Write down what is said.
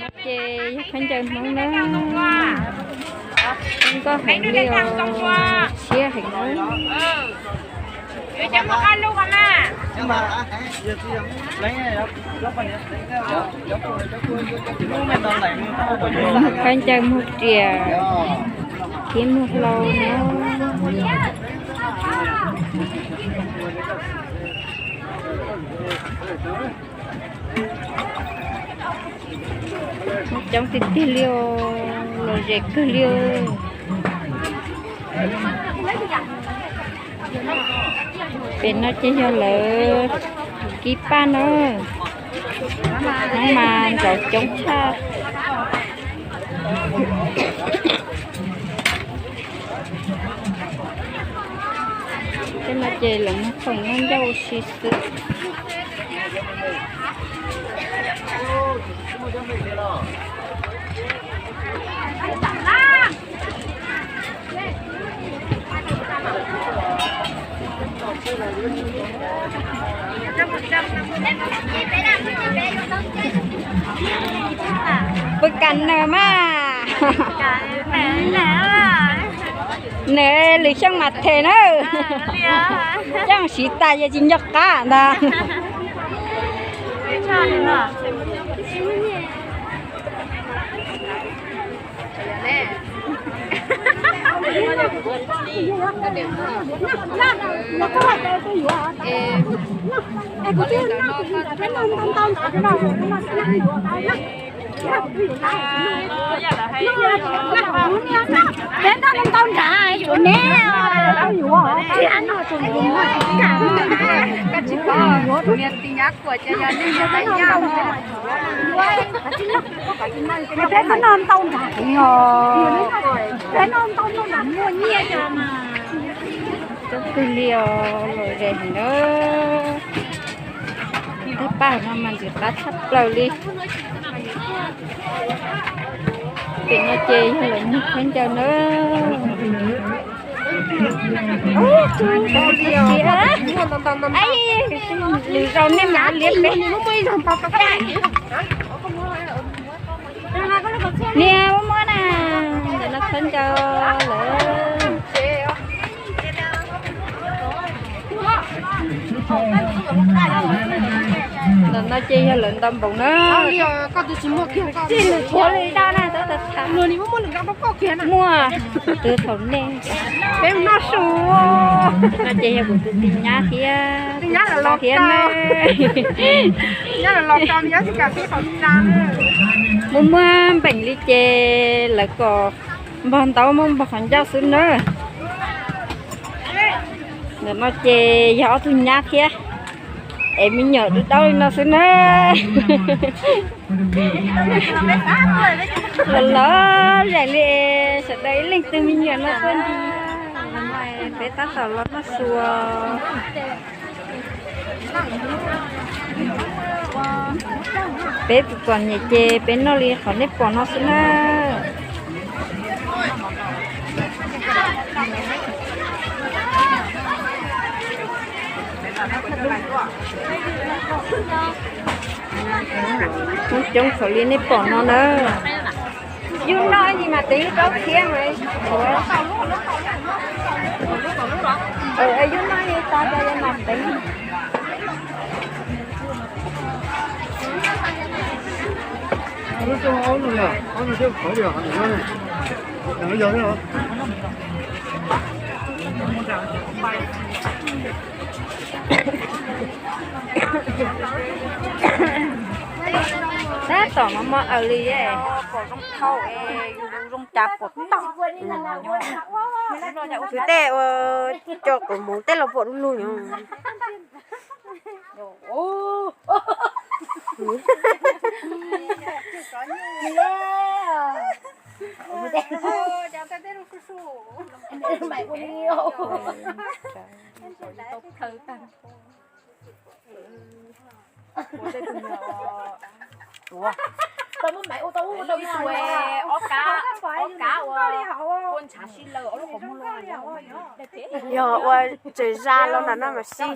Ces yog khaub ncaws Hmoob na, zoo nkauj heev li os, siab heev na. Khaub ncaws muag riam thiab muag hlau na. Coob tiag tiag li os, lom zem kawg li os. Pem no ces yog lawv kib paj na, hnub mas nrov coob tshaj. Tej no ces lawv muag khoom noj ncauj ua si xwb. Puas kam nws mas? Nws lwm xyoo mas them na. Coj siv tas yog tsis nco qab ntag. Peb noj ntau nrad, yuav neb. Koj tsis paub, niag tij nyab kuam ces yog nej yog tij nyab. Peb noj ntau nrad heev os. Peb noj ntau nrad muaj nyiaj. Coob kawg li os, lom zem heev na. Tej paj no mas ntxim qab tshaj plaws li. Pem no ces yog lawv muag khaub ncaws na. Lwm zaus nej mam liab peb. Niag muaj muaj na, ntawm no khaub ncaws lawm. Ntawm no ces yog lawv ntaus npoos na. Muaj, twb thaum nej. Peb noj su. No ces yog kuv tus tij nyab thiab, tij nyab los thiab na. Muaj muaj npeem li ces lawv kom npog ntaub muab npog qhov ncauj xwb na. Ntawm no ces yog ob tug nyab thiab, es me nyuam dub daub li no xwb na. Los los zem li, sawv daws ib leeg twg me nyuam no tuaj nti. Peb tab tom los noj su. Peb tus txom nyem ces peb noj li qhov nej pom no xwb na. Coob coob xav li nej pom no na. Yus noj ib ntsis mas tev ib zaub thiab mas. Yus noj ib tag ces yus mam tev. Tab tom mos mos aws li, pom zoo dhau, yus zoo cas pom tau. Tus tej ua cov quav muv tej los pom du lug. Ob kab, ob kab ua ntshav si lawm ob lub qhov muag. Yog ua tseem zaj los nram no mas si.